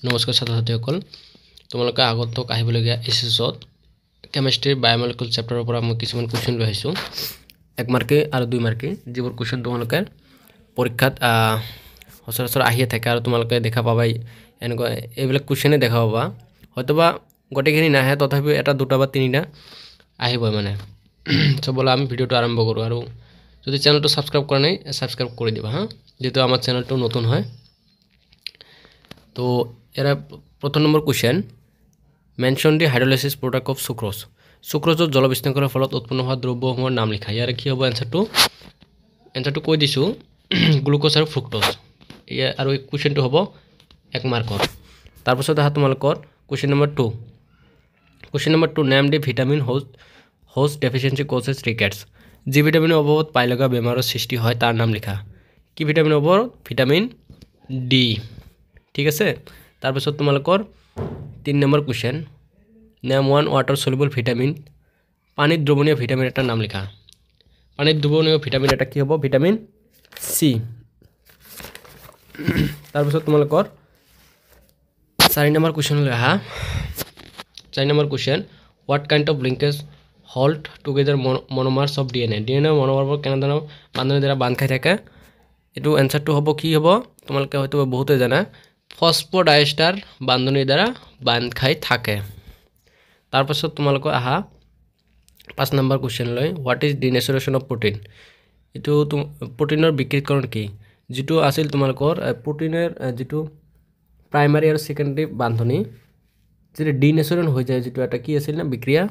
নমস্কাৰ ছাত্ৰ ছাত্ৰীসকল, তোমালোকে আগন্তুক আহিবলগীয়া এইচ এছত কেমেষ্ট্ৰিৰ বায়'মলিকুল চেপ্টাৰৰ পৰা মই কিছুমান কুৱেশ্যন লৈ আহিছোঁ, 1 মাৰ্কি আৰু 2 মাৰ্কি, যিবোৰ কুৱেশ্যন তোমালোকে পৰীক্ষাত সচৰাচৰ আহিয়ে থাকে আৰু তোমালোকে দেখা পাবাই। এনেকুৱা এইবিলাক কুৱেশ্যনে দেখা পাবা, হয়তোবা গোটেইখিনি নাহে, তথাপিও এটা দুটা বা তিনিটা আহিবই মানে। চ' ব'লা আমি ভিডিঅ'টো আৰম্ভ কৰোঁ। আৰু যদি চেনেলটো ছাবস্ক্ৰাইব কৰা নাই, ছাবস্ক্ৰাইব কৰি দিবা হা, যিহেতু আমাৰ চেনেলটো নতুন হয়। তো ইয়াৰে প্ৰথম number question, mention the hydrolysis product of sucrose. সুক্ৰ'জত জলবিশ্লেষণৰ ফলত উৎপন্ন হোৱা দ্ৰব্যসমূহৰ নাম লিখা। ইয়াৰে কি হ'ব এনচাৰটো? এনচাৰটো কৈ দিছোঁ, গ্লুক'জ আৰু ফ্ৰুক্ট'জ। ইয়াৰ আৰু এই কুৱেশ্যনটো হ'ব 1 মাৰ্কৰ। তাৰপাছত আহা তোমালোকৰ question number 2। Question number 2, name the vitamin whose deficiency causes rickets. যি ভিটামিনৰ অভাৱত পাই লগা বেমাৰৰ সৃষ্টি হয় তাৰ নাম লিখা। কি ভিটামিনৰ অভাৱত? ভিটামিন ডি, ঠিক আছে। তাৰপিছত তোমালোকৰ 3 number question, name 1 water soluble vitamin. পানীত দ্ৰৱণীয় ভিটামিন এটাৰ নাম লিখা। পানীত দ্ৰৱণীয় ভিটামিন এটা কি হ'ব? Vitamin C. তাৰপিছত তোমালোকৰ 4 নম্বৰ কুৱেশ্যনলৈ আহা। 4 number question, what kind of linkage hold together monomers of D N A. D N এৰ মনোমাৰবোৰ কেনেধৰণৰ বান্ধনিৰ দ্বাৰা বান্ধ খাই থাকে? এইটো এনচাৰটো হ'ব কি হ'ব? তোমালোকে হয়তো বহুতে জানা, ফছফ'ডাইষ্টাৰ বান্ধনিৰ দ্বাৰা বান্ধ খাই থাকে। তাৰপাছত তোমালোকৰ আহা 5 number কুৱেশ্যনলৈ, what is denaturation of protein. এইটো প্ৰটিনৰ বিকৃতকৰণ কি? যিটো আছিল তোমালোকৰ প্ৰটিনৰ যিটো প্ৰাইমাৰী আৰু ছেকেণ্ডেৰী বান্ধনি, যিটো ডিনেচাৰেশ্যন হৈ যায়, যিটো এটা কি আছিল না বিক্ৰিয়া,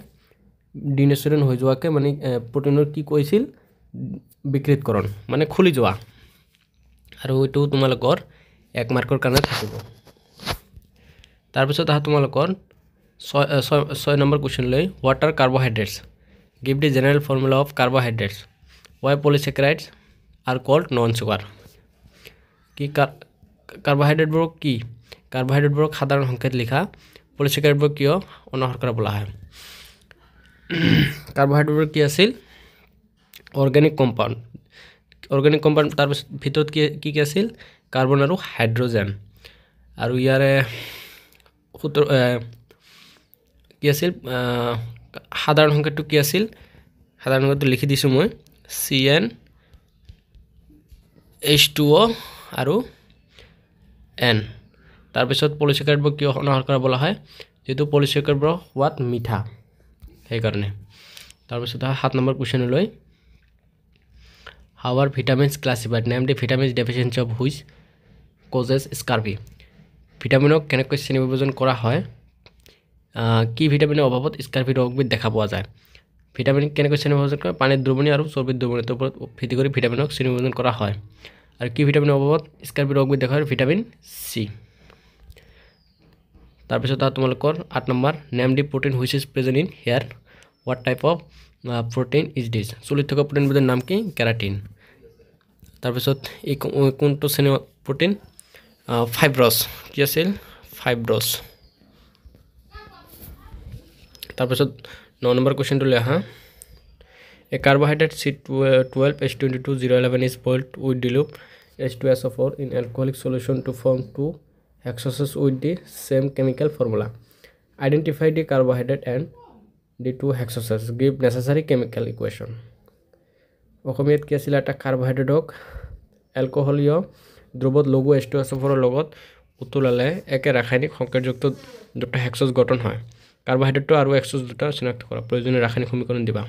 ডিনেচাৰেশ্যন হৈ যোৱাকে মানে প্ৰটিনৰ কি কৈছিল? বিকৃতকৰণ, মানে খুলি যোৱা। আৰু এইটো তোমালোকৰ 1 মাৰ্কৰ কাৰণে থাকিব। তাৰপিছত আহা তোমালোকৰ 6 number কুৱেশ্যনলৈ, what are carbohydrates? Give the general formula of carbohydrates. Why polysaccharides are called non sugar. কি কাৰ্বহাইড্ৰেটবোৰক কি? কাৰ্বহাইড্ৰেটবোৰক সাধাৰণ সংকেত লিখা। পলিচেকাৰাইডবোৰ কিয় অনাশৰ্কৰা বোলা হয়? কাৰ্বহাইড্ৰেটবোৰ কি আছিল? Organic compound. Organic compound, তাৰপিছত ভিতৰত কি কি কি আছিল? কাৰ্বন আৰু হাইড্ৰজেন। আৰু ইয়াৰে সূত্ৰ কি আছিল? সাধাৰণ সংকেতটো কি আছিল? সাধাৰণ সংকেতটো লিখি দিছোঁ মই, CnH2O আৰু N। তাৰপিছত পলিচেকাৰাইডবোৰ কিয় অনাশৰ্কৰা বোলা হয়? যিহেতু পলিচেকাৰাইডবোৰৰ সোৱাদ মিঠা, সেইকাৰণে। তাৰপিছত 7 number কুৱেশ্যনলৈ, how are vitamins classified? Name the vitamins deficiency of which causes scurvy. ভিটামিনক কেনেকৈ শ্ৰেণীবিভাজন কৰা হয়? কি ভিটামিনৰ অভাৱত স্কাৰ্ভি ৰোগবিধ দেখা পোৱা যায়? ভিটামিন কেনেকৈ শ্ৰেণীবিভাজন কৰে? পানীত দ্ৰৱণীয় আৰু চৰ্বিত দ্ৰৱণীয়তাৰ ওপৰত ভিত্তি কৰি ভিটামিনক শ্ৰেণীবিভাজন কৰা হয়। আৰু কি ভিটামিনৰ অভাৱত স্কাৰ্ভি ৰোগবিধ দেখা হয়? Vitamin C. তাৰপিছত তোমালোকৰ 8 number, name the protein which is present in hair. What type of protein is this? চুলিত থকা প্ৰটিনবিধৰ নাম কি? কেৰাটিন। তাৰপিছত এই কোনটো শ্ৰেণীৰ প্ৰটিন? ফাইব্ৰছ। কি আছিল? ফাইব্ৰছ। তাৰপিছত 9 নম্বৰ কুৱেশ্যনটোলৈ আহা। A carbohydrate C12H22O11 is boiled with dilute H2SO4 in alcoholic solution to form 2 hexoses with the same chemical formula. Identify the carbohydrate and the 2 hexoses. Give necessary chemical equation. অসমীয়াত কি আছিল? এটা কাৰ্বহাইড্ৰেটক এলকহলীয় দ্ৰৱত লঘু H2SO4 লগত উতলালে একে ৰাসায়নিক সংকেতযুক্ত দুটা হেক্সছ গঠন হয়। কাৰ্বহাইড্ৰেটটো আৰু হেক্সছ দুটা চিনাক্ত কৰা, প্ৰয়োজনীয় ৰাসায়নিক সমীকৰণ দিবা।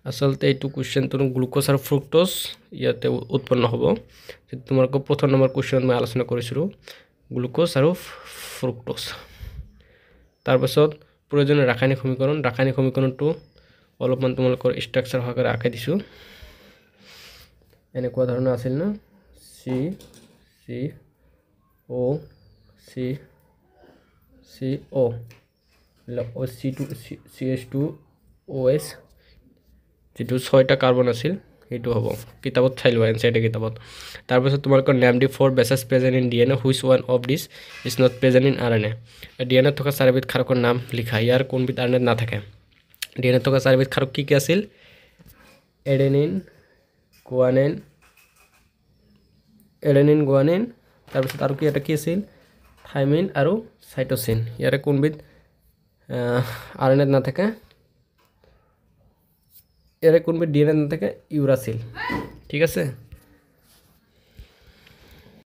আচলতে এইটো কুৱেশ্যনটো গ্লুক'জ আৰু ফ্ৰুক্ট'জ ইয়াতে উৎপন্ন হ'ব। তোমালোকৰ প্ৰথম নম্বৰ কুৱেশ্যনত মই আলোচনা কৰিছিলোঁ, গ্লুক'জ আৰু ফ্ৰুক্ট'জ। তাৰপাছত প্ৰয়োজনীয় ৰাসায়নিক সমীকৰণ, ৰাসায়নিক সমীকৰণটো অলপমান তোমালোকৰ ষ্ট্ৰাকচাৰ সহকাৰে আঁকি দিছোঁ। এনেকুৱা ধৰণৰ আছিল ন? C C O C C O C two C H two O S, যিটো 6টা কাৰ্বন আছিল সেইটো হ'ব। কিতাপত চাই লোৱা, এন চি আৰ টি কিতাপত। তাৰপিছত তোমালোকৰ name the 4 bases present in D N A, which one of this is not present in R N A. D N এত থকা 4বিধ ক্ষাৰকৰ নাম লিখা। ইয়াৰ কোনবিধ আৰ এন এত নাথাকে? ডি এন এত থকা 4বিধ ক্ষাৰক কি কি আছিল? এডেনিন, গুৱানিন, এডেনিন, গুৱানিন, তাৰপিছত আৰু কি এটা কি আছিল? থাইমিন আৰু চাইট'চিন। ইয়াৰে কোনবিধ আৰ এন এত নাথাকে? ইয়াৰে কোনবিধ ডি এন এত নাথাকে? ইউৰাচিল। ঠিক আছে।